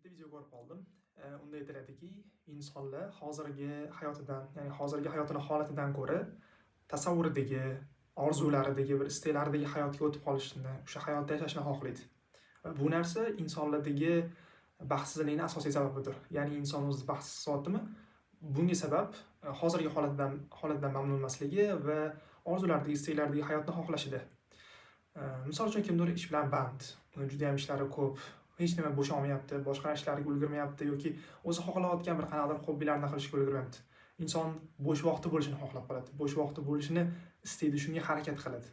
Bitta video ko'rib qoldim. Unda aytiladiki, insonlar hozirgi hayotidan, ya'ni hozirgi hayotini holatidan ko'ra tasavvuridagi, orzularidagi, bir istaklaridagi hayotga o'tib qolishni, o'sha hayotda yashashni xohlaydi. Va bu narsa insonlardagi baxtsizlikning asosiy sababidir. Ya'ni inson o'zini baxtsiz his qilyaptimi? Bunga sabab hozirgi holatidan mamnun emasligi va orzularidagi, istaklaridagi hayotni xohlashida. Misol uchun, kimdir ish bilan band, uni judayam ishlari ko'p, hech nima bo'shaolmayapti, boshqa ishlarga ulgurmayapti yoki o'zi xohlayotgan bir qanaqadir hobbilarni qilishga ulgurmayapti. Inson bo'sh vaqti bo'lishini xohlab qoladi. Bo'sh vaqti bo'lishini istaydi, shunga harakat qiladi.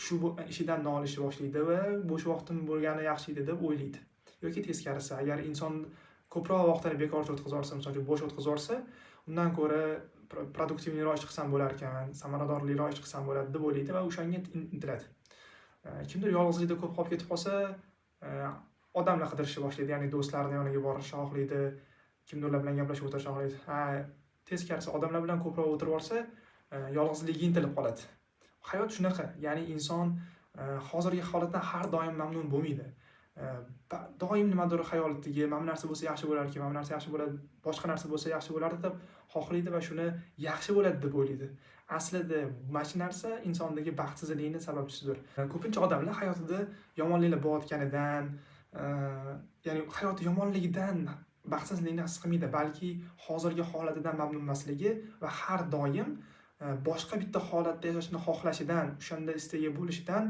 Shu ishidan nolishni boshlaydi va bo'sh vaqtim bo'lgani yaxshi edi deb o'ylaydi. Yoki teskarisi, agar inson ko'proq vaqtini bekorchi o'tkazib yuborsa, misol uchun, bo'sh o'tkazib yuborsa, undan ko'ra продуктивный roq ish qilsam bo'larkan, samaradorliroq ish qilsam bo'ladi deb o'ylaydi va o'shanga intiladi. Kimdir yolg'izlikda ko'p qolib ketib qolsa, odamlar qidirishni boshlaydi, ya'ni do'stlarini yoniga borishni xohlaydi, kimdirlar bilan gaplashib o'tirishni xohlaydi. Ha, teskarisi, odamlar bilan ko'proq o'tirib yuborsa, yolg'izligiga intilib qoladi. Hayot shunaqa, ya'ni inson hozirgi holatdan har doim mamnun bo'lmaydi. Doim nimadir xayolidagi mana bu narsa bo'lsa yaxshi bo'larkan, mana bu narsa yaxshi bo'ladi, boshqa narsa bo'lsa yaxshi bo'lardi deb xohlaydi va shuni yaxshi bo'ladi deb o'ylaydi. Aslida mana shu narsa insondagi baxtsizlikni sababchisidir. Ko'pincha odamlar hayotida yomonliklar bo'layotganidan, ya'ni hayoti yomonligidan baxtsizlikni his qilmaydi, balki hozirgi holatidan mamnun emasligi va har doim boshqa bitta holatda yashashni xohlashidan, o'shanda istagi bo'lishidan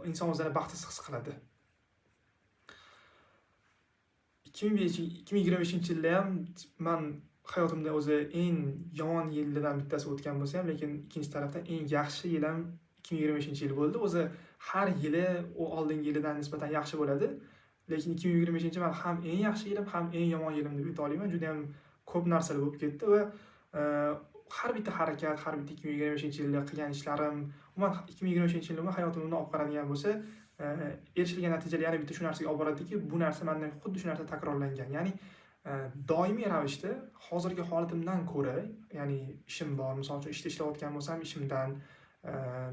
inson o'zini baxtsiz his qiladi. 2025-yilda ham man hayotimda o'zi eng yomon yillardan bittasi o'tgan bo'lsa ham, lekin ikkinchi tarafdan eng yaxshi yil ham 2025-yil bo'ldi. O'zi har yili u oldingi yilidan nisbatan yaxshi bo'ladi. Lekin 2025 man ham eng yaxshi yilim, ham eng yomon yilim deb ayta olaman. Juda ham ko'p narsalar bo'lib ketdi va har bitta harakat, har bitta 2025-yilda qilgan ishlarim, umuman 2025-yilni umuman hayotimni olib qaradigan bo'lsa, erishilgan natijalar yana bitta shu narsaga olib boradiki, bu narsa menda xuddi shu narsa takrorlangan. Ya'ni doimiy ravishda hozirgi holatimdan ko'ra, ya'ni ishim bor, misol uchun, ishda ishlayotgan bo'lsam, ishimdan,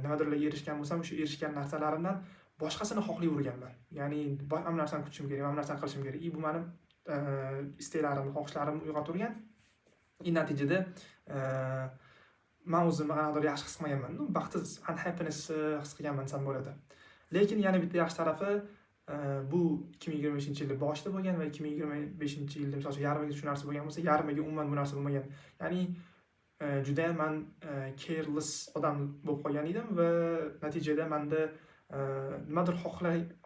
nimadirlarga erishgan bo'lsam, o'sha erishgan narsalarimdan boshqasini xohlayverganman. Ya'ni mana bu narsani kutishim kerak, mana bu narsani qilishim kerak. И bu mani istaklarimni, xohishlarimni uyg'otavergan. И natijada man o'zimni qanaqadir yaxshi his qilmaganman. Ну, baxtsiz, unhappiness his qilganman desam bo'ladi. Lekin yana bitta yaxshi tarafi, bu 2025-yilni boshida bo'lgan va 2025-yilda, misol uchun, yarmiga shu narsa bo'lgan bo'lsa, yarmiga umuman bu narsa bo'lmagan. Ya'ni judayam man careless odam bo'lib qolgan edim va natijada manda nimadir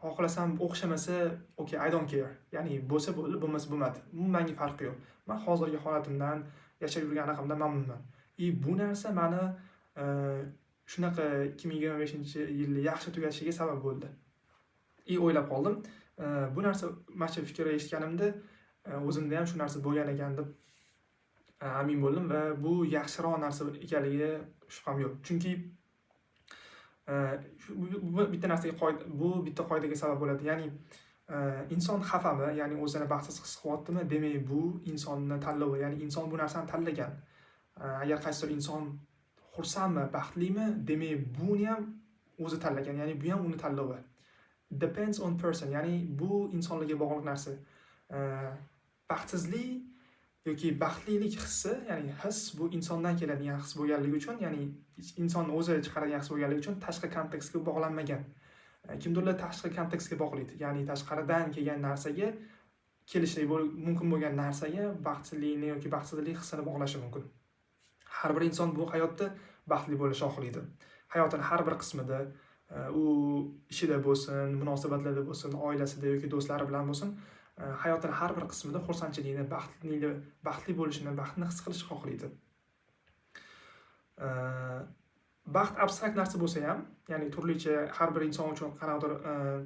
xohlasam o'xshamasa, okay, I don't care. Ya'ni bo'lsa bo'ldi, bo'lmasa bo'lmadi. Umuman menga farqi yo'q. Man hozirgi holatimdan, yashab yurgan anaqamdan mamnunman. И bu narsa mani shunaqa 2025-yilni yaxshi tugashiga sabab bo'ldi. И o'ylab qoldim. Bu narsa, mana shu fikrni eshitganimda o'zimda ham shu narsa bo'lgan ekan deb amin bo'ldim va bu yaxshiroq narsa ekanligiga shubham yo'q. Chunki bu bitta narsaga qoida, bu bitta qoidaga sabab bo'ladi. Ya'ni inson xafami, ya'ni o'zini baxtsiz his qilyaptimi, demak, bu insonni tanlovi, ya'ni inson bu narsani tanlagan. Agar qaysidir inson xursandmi, baxtlimi, demak, buni ham o'zi tanlagan, ya'ni bu ham uni tanlovi. Depends on person, ya'ni bu insonlarga bog'liq narsa. Baxtsizlik yoki baxtlilik hissi, ya'ni his, bu insondan keladigan his bo'lganligi uchun, ya'ni insonni o'zi chiqaradigan his bo'lganligi uchun tashqi kontekstga bog'lanmagan. Kimdirlar tashqi kontekstga bog'laydi, ya'ni tashqaridan kelgan narsaga, kelishi mumkin bo'lgan narsaga baxtsizlikni yoki baxtsizlik hissini bog'lashi mumkin. Har bir inson bu hayotda baxtli bo'lishni xohlaydi. Hayotini har bir qismida, u ishida bo'lsin, munosabatlarda bo'lsin, oilasida yoki do'stlari bilan bo'lsin, hayotini har bir qismida xursandchilikni, baxtli bo'lishini, baxtni his qilishni xohlaydi. Baxt abstrakt narsa bo'lsa ham, ya'ni turlicha, har bir inson uchun qanaqadir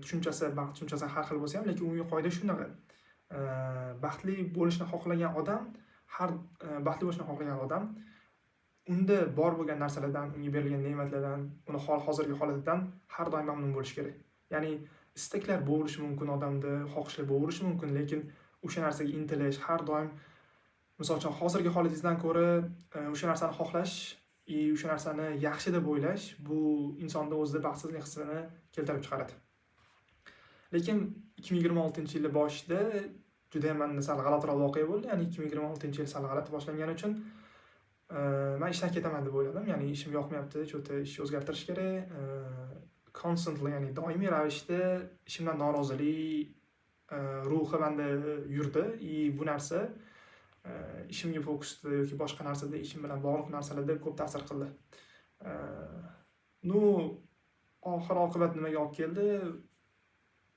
tushunchasi, baxt tushunchasi har xil bo'lsa ham, lekin umumiy qoida shunaqa. Baxtli bo'lishni xohlagan odam, har baxtli bo'lishni xohlagan odam unda bor bo'lgan narsalardan, unga berilgan ne'matlardan, uni hozirgi holatidan har doim mamnun bo'lishi kerak. Ya'ni istaklar bo'lishi mumkin odamda, xohishlar bo'lishi mumkin, lekin o'sha narsaga intilish har doim, misol uchun, hozirgi holatingizdan ko'ra o'sha narsani xohlash и o'sha narsani yaxshi deb o'ylash, bu insonda o'zida baxtsizlik hissini keltirib chiqaradi. Lekin 2026-yilni boshida Judayam menda sal g'alatiroq voqea bo'ldi. Ya'ni 2026-yil sal g'alati boshlangani uchun man ishdan ketaman deb o'yladim. Ya'ni ishim yoqmayapti, что-то ishni o'zgartirish kerak. Constantly, ya'ni doimiy ravishda ishimdan norozilik ruhi menda yurdi. И bu narsa ishimga fokusda yoki boshqa narsada, ishim bilan bog'liq narsalarda ko'p ta'sir qildi. Ну, oxir oqibat nimaga olib keldi?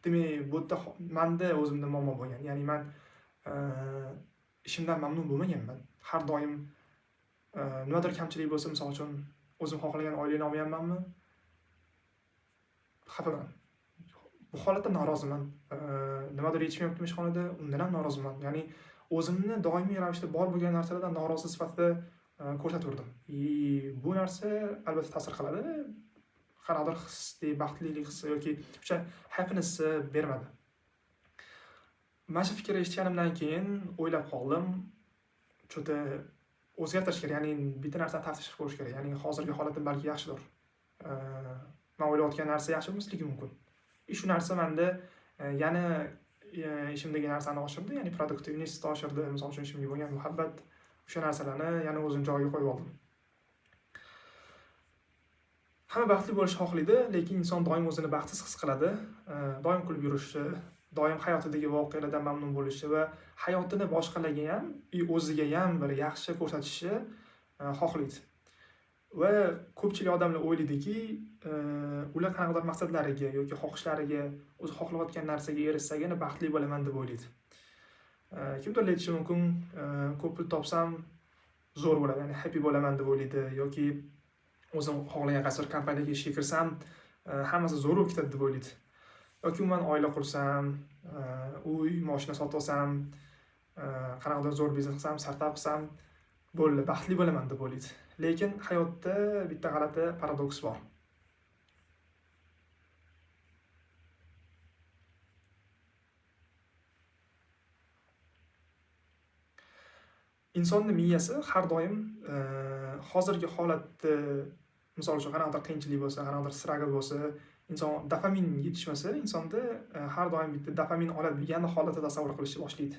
Demak, bu yerda menda o'zimda muammo bo'lgan. Ya'ni man ishimdan mamnun bo'lmaganman. Har doim nimadir kamchilik bo'lsa, misol uchun, o'zim xohlagan oylikni olmayapmanmi? Xafaman. Bu holatda noroziman. Nimadir yetishmayaptimi ishxonada, undan ham noroziman. Ya'ni o'zimni doimiy ravishda bor bo'lgan narsalardan norozi sifatida ko'rsaturdim. И bu narsa albatta ta'sir qiladi. Qanaqadir hisli, baxtlilik hissi yoki o'sha happinessni bermadi. Mana shu fikrni eshitganimdan keyin o'ylab qoldim. Что-то o'zgartirish kerak, ya'ni bitta narsani taftish qilib ko'rish kerak. Ya'ni hozirgi holatim balki yaxshidir. Man o'ylayotgan narsa yaxshi bo'lmasligi mumkin. И shu narsa menda yana ishimdagi narsani oshirdi, ya'ni продуктивность oshirdi. Misol uchun, ishimga bo'lgan muhabbat, o'sha narsalarni yana o'zim joyiga qo'yib oldim. Hamma baxtli bo'lishni xohlaydi, lekin inson doim o'zini baxtsiz his qiladi. Doim kulib yurishi, doim hayotidagi voqealardan mamnun bo'lishi va hayotini boshqalarga ham, o'ziga ham bir yaxshi ko'rsatishni xohlaydi. Va ko'pchilik odamlar o'ylaydiki, ular qanaqadir maqsadlariga yoki xohishlariga, o'zi xohlayotgan narsaga erishsagina baxtli bo'laman deb o'ylaydi. Kimdir aytishi mumkin, ko'p pul topsam zo'r bo'ladi, ya'ni happy bo'laman deb o'ylaydi yoki o'zim xohlagan qaysidir kompaniyaga ishga kirsam, hammasi zo'r bo'lib ketadi deb o'ylaydi. Yoki umuman oila qursam, uy, mashina sotib olsam, qanaqadir zo'r biznes qilsam, startap qilsam, bo'ldi, baxtli bo'laman deb o'ylaydi. Lekin hayotda bitta g'alati paradoks bor. Insonni miyasi har doim hozirgi holatni, misol uchun, qanaqadir qiyinchilik bo'lsa, qanaqadir struggle bo'lsa, inson dopamin yetishmasa, insonda har doim bitta dopamin oladigan holatda tasavvur qilishni boshlaydi.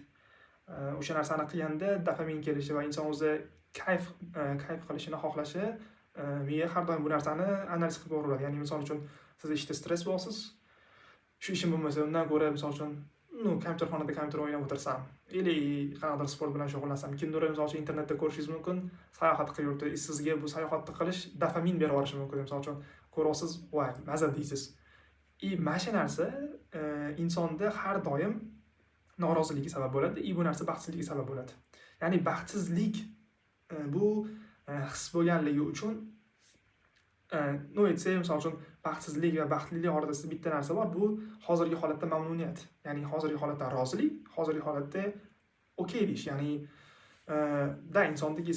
O'sha narsani qilganda dopamin kelishi va inson o'zi kayf qilishini xohlashi, miya har doim bu narsani analiz qilib boraveradi. Ya'ni misol uchun, siz ishda stress bo'lasiz, shu ishim bo'lmasa, undan ko'ra misol uchun, ну, kompyuterxonada kompyuter o'ynab o'tirsam или qanaqadir sport bilan shug'ullansam, kimdir misol uchun internetda ko'rishingiz mumkin, sayohat qilib yuribdi, sizga bu sayohatni qilish dopamin berib yuborishi mumkin. Misol uchun, ko'ryapsiz, voy, maza deysiz. И mana shu narsa insonda har doim noroziligiga sabab bo'ladi, и bu narsa baxtsizlikka sabab bo'ladi. Ya'ni baxtsizlik bu his bo'lganligi uchun, ну, aytsak, misol uchun, baxtsizlik va baxtlilik o'rtasida bitta narsa bor, bu hozirgi holatda mamnuniyat. Ya'ni hozirgi holatdan rozilik, hozirgi holatda okey deyish. Ya'ni da insondagi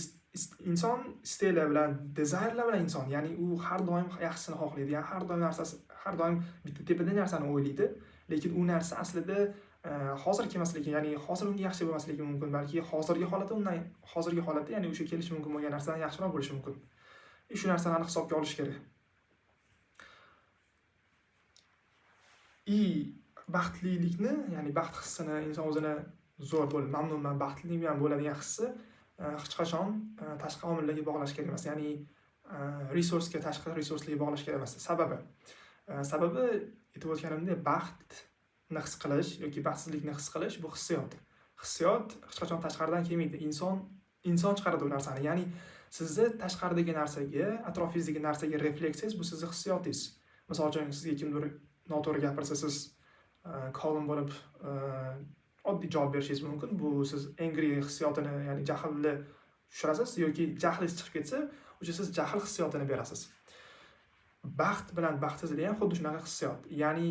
inson istaklar bilan, desirelar bilan inson, ya'ni u har doim yaxshisini xohlaydi, ya'ni har doim narsasi, har doim bitta tepada narsani o'ylaydi, lekin u narsa aslida hozir kelmasligi, ya'ni hozir unga yaxshi bo'lmasligi mumkin, balki hozirgi holati undan, hozirgi holati, ya'ni o'sha kelishi mumkin bo'lgan narsadan yaxshiroq bo'lishi mumkin. Shu narsalarni hisobga olish kerak. И baxtlilikni, ya'ni baxt hissini, inson o'zini zo'r bo'lib, mamnunman, baxtliman bo'ladigan hissi hech qachon tashqi omillarga bog'lash kerak emas. Ya'ni resursga, tashqi resurslarga bog'lash kerak emas. Sababi aytib o'tganimdek, baxtni his qilish yoki baxtsizlikni his qilish bu hissiyot. Hissiyot hech qachon tashqaridan kelmaydi. Inson chiqaradi u narsani. Ya'ni sizni tashqaridagi narsaga, atrofingizdagi narsaga refleksiyangiz bu sizni hissiyotingiz. Misol uchun, sizga kimdir noto'g'ri gapirsa, siz calm bo'lib, oddiy javob berishingiz mumkin. Bu siz angry hissiyotini, ya'ni jahlni tushirasiz yoki jahlingiz chiqib ketsa, o'sha siz jahl hissiyotini berasiz. Baxt bilan baxtsizlik ham xuddi shunaqa hissiyot. Ya'ni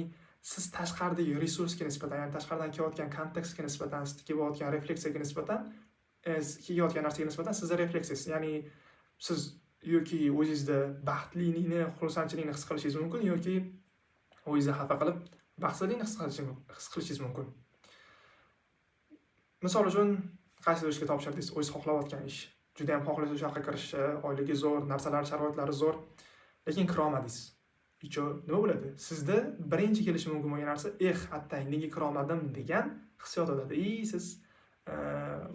siz tashqaridagi resursga nisbatan, ya'ni tashqaridan kelayotgan kontekstga nisbatan, siz kelayotgan refleksiyaga nisbatan, kelayotgan narsaga nisbatan sizni refleksiyangiz, ya'ni siz yoki o'zingizda baxtlilikni, xursandchilikni his qilishingiz mumkin yoki o'zingizni xafa qilib baxtsizlikni his qilishingiz mumkin. Misol uchun, qaysidir ishga topshirdingiz, o'zingiz xohlayotgan ish. Juda ham xohlaysiz o'sha yoqqa kirishni, oyligi zo'r, narsalar, sharoitlari zo'r, lekin kira olmadingiz. И чё, nima bo'ladi? Sizda birinchi kelishi mumkin bo'lgan narsa, "Eh, attang, nega kirolmadim" degan hissiyot o'tadi. И siz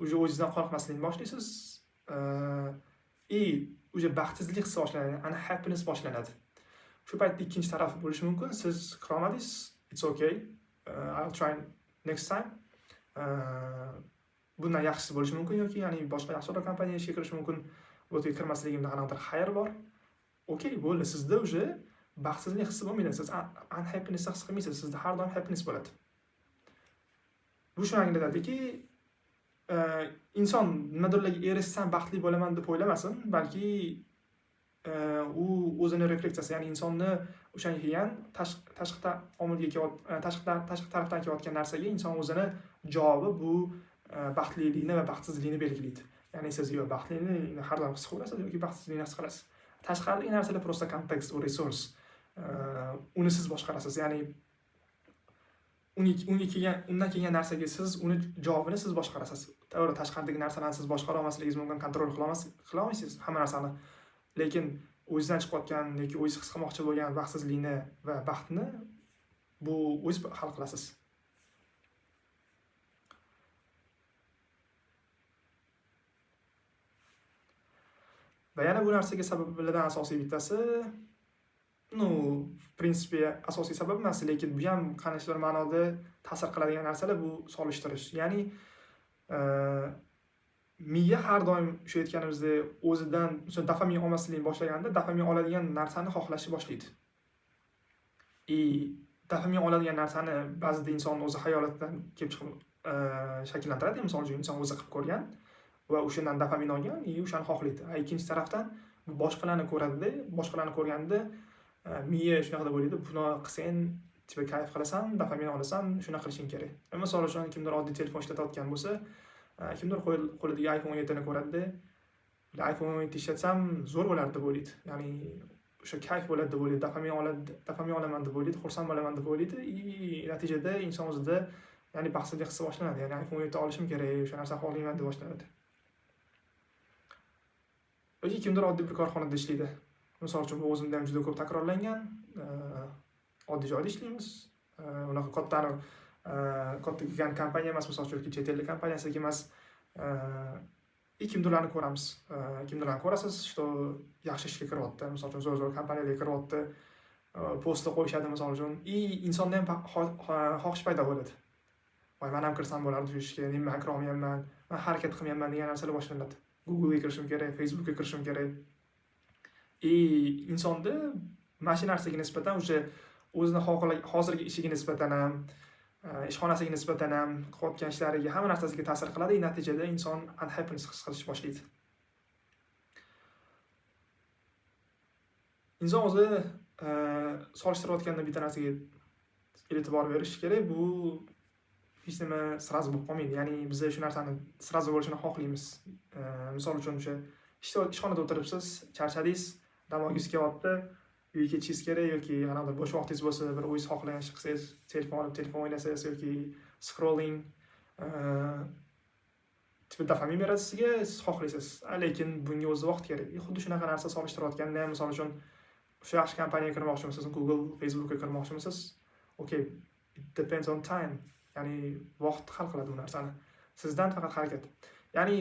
уже o'zingizdan qoniqmaslikni boshlaysiz. И уже baxtsizlik hissi boshlanadi, unhappiness boshlanadi. Shu paytda ikkinchi taraf bo'lishi mumkin. Siz kirolmadingiz, it's okay. I'll try next time. Bundan yaxshisi bo'lishi mumkin yoki, ya'ni boshqa yaxshiroq kompaniyaga ishga kirish mumkin. Bu yerga kirmasligimda qanaqadir xayr bor. Okay, bo'ldi. Sizda уже baxtsizlik hissi bo'lmaydi. Siz unhappiness his qilmaysiz. Sizda har doim happiness bo'ladi. Bu shuni anglatadiki, inson nimadirlarga erishsam baxtli bo'laman deb o'ylamasin, balki u o'zini refleksiyasi, ya'ni insonni o'shanga kelgan tashqi omilga tashqi tarafdan kelayotgan narsaga inson o'zini javobi bu baxtlilikni va baxtsizlikni belgilaydi. Ya'ni siz yo baxtlilikni har doim his qilasiz yoki baxtsizlikni his qilasiz. Tashqaridagi narsalar просто kontekst, u resurs. Uni siz boshqarasiz. Ya'ni unga kelgan, undan kelgan narsaga siz uni javobini siz boshqarasiz. To'g'ri, tashqaridagi narsalarni siz boshqara olmasligingiz mumkin, kontrol qila olmaysiz hamma narsani. Lekin o'zingizdan chiqayotgan yoki o'zingiz his qilmoqchi bo'lgan baxtsizlikni va baxtni bu o'zingiz hal qilasiz. Va yana bu narsaga sabablardan asosiy bittasi, ну, в принципе, asosiy sabab emas, lekin bu ham qandaydir ma'noda ta'sir qiladigan narsalar bu solishtirish. Ya'ni miya har doim o'sha aytganimizdek o'zidan, masalan, dopamin olmaslikni boshlaganda dopamin oladigan narsani xohlashni boshlaydi. И dopamin oladigan narsani ba'zida inson o'zi xayolatidan kelib chiqib shakllantiradi. Misol uchun, inson o'zi qilib ko'rgan va o'shandan dopamin olgan и o'shani xohlaydi. A ikkinchi tarafdan boshqalarni ko'radida, boshqalarni ko'rganda miya shunaqa deb o'ylaydi, buni qilsang, типа kayf qilasan, dopamin olasan, shuni qilishing kerak. Misol uchun, kimdir oddiy telefon ishlatayotgan bo'lsa, kimdir qo'lidagi iPhone 7 ni ko'radida, iPhone 7 ishlatsam zo'r bo'lardi deb o'ylaydi. Ya'ni o'sha kayf bo'ladi deb o'ylaydi, dopamin oladi, dopamin olaman deb o'ylaydi, xursand bo'laman deb o'ylaydi. И natijada inson o'zida, ya'ni baxtsizlik hissi boshlanadi. Ya'ni iPhone 7 olishim kerak, o'sha narsani xohlayman deb boshlanadi. Yoki kimdir oddiy bir korxonada ishlaydi. Misol uchun, bu o'zimda ham juda ko'p takrorlangan. Oddiy joyda ishlaymiz. Unaqa katta gigant kompaniya emas, misol uchun, yoki chet ellik kompaniyasi emas. И kimdirlarni ko'ramiz. Kimdirlarni ko'rasiz, что yaxshi ishga kiryapti, misol uchun, zo'r-zo'r kompaniyalarga kiryapti. Postlar qo'yishadi, misol uchun. И insonda ham xohish paydo bo'ladi. Voy, men ham kirsam bo'lardi shu ishga, nima man kira olmayapman, man harakat qilmayapman degan narsalar boshlanadi. Google'ga kirishim kerak, Facebook'ga kirishim kerak. И insonda mana shu narsaga nisbatan o'sha o'zini hozirgi ishiga nisbatan ham, ishxonasiga nisbatan ham, qilayotgan ishlariga, hamma narsasiga ta'sir qiladi. И natijada inson unhappiness his qilishni boshlaydi. Inson o'zi solishtirayotganda bitta narsaga e'tibor berish kerak. Bu hech nima сразу bo'lib qolmaydi. Ya'ni biz shu narsani сразу bo'lishini xohlaymiz. Misol uchun, o'sha ishxonada o'tiribsiz, charchadingiz, dam olgingiz kelyapti, uyga ketishingiz kerak yoki qanaqadir bo'sh vaqtingiz bo'lsa, bir o'zingiz xohlagan ishni qilsangiz, telefon olib telefon o'ynasangiz yoki scrolling, типа dopamin beradi sizga, siz xohlaysiz. Lekin bunga o'zi vaqt kerak. Xuddi shunaqa narsa solishtirayotganda ham, misol uchun, o'sha yaxshi kompaniyaga kirmoqchimisiz, Google, Facebookga kirmoqchimisiz? Okay, it depends on time. Ya'ni vaqt hal qiladi bu narsani. Sizdan faqat harakat. Ya'ni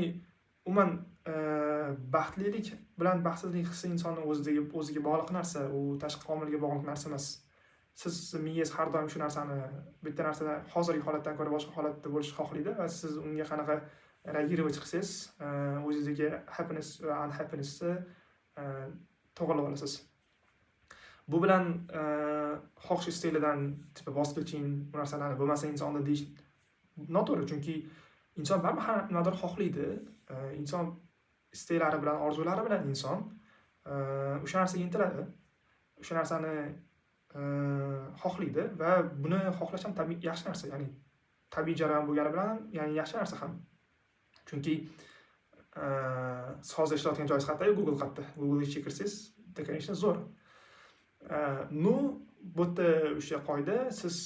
umuman baxtlilik bilan baxtsizlik hissi insonni o'ziga bog'liq narsa, u tashqi omilga bog'liq narsa emas. Siz miyangiz har doim shu narsani, bitta narsada hozirgi holatdan ko'ra boshqa holatda bo'lishni xohlaydi va siz unga qanaqa реагировать qilsangiz, o'zingizdagi happiness va unhappinessni to'g'irlab olasiz. Bu bilan xohish istaklardan типа voz keching, bu narsalarni bo'lmasa insonda deyish noto'g'ri, chunki inson baribir har nimadir xohlaydi. Inson istaklari bilan, orzulari bilan inson o'sha narsaga intiladi. O'sha narsani xohlaydi va buni xohlash ham tabiiy yaxshi narsa, ya'ni tabiiy jarayon bo'lgani bilan, ya'ni yaxshi narsa ham. Chunki hozir ishlayotgan joyingiz qayerda? Google qayerda? Google'ga ishga kirsangiz, это, конечно, zo'r. Ну, bu yerda o'sha qoida, siz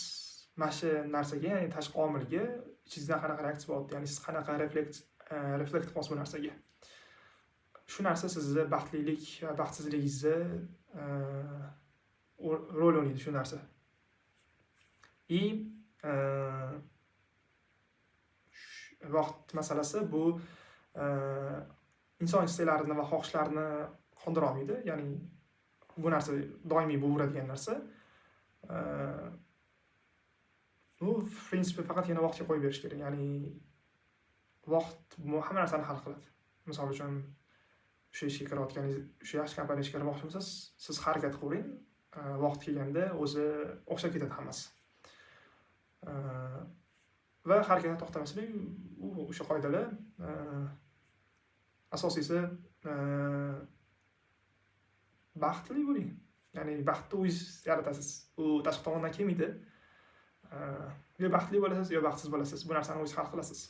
mana shu narsaga, ya'ni tashqi omilga ichingizdan qanaqa reaksiya bo'lyapti, ya'ni siz qanaqa reflekt qilyapsiz bu narsaga. Shu narsa sizni baxtlilik va baxtsizligingizni Rol o'ynaydi shu narsa. И vaqt masalasi, bu inson istaklarini va xohishlarini qondira olmaydi, ya'ni bu narsa doimiy bo'laveradigan narsa. Bu, в принципе, faqatgina vaqtga qo'yib berish kerak, ya'ni vaqt bu hamma narsani hal qiladi. Misol uchun, o'sha ishga kirayotganingiz, o'sha yaxshi kompaniyaga ishga kirmoqchimisiz, siz harakat qilavering, vaqt kelganda o'zi o'xshab ketadi hammasi. Va harakatdan to'xtamaslik, u o'sha qoidalar. Asosiysi, baxtli bo'ling, ya'ni baxtni o'zingiz yaratasiz, u tashqi tomondan kelmaydi. Yo baxtli bo'lasiz, yo baxtsiz bo'lasiz, bu narsani o'zingiz hal qilasiz.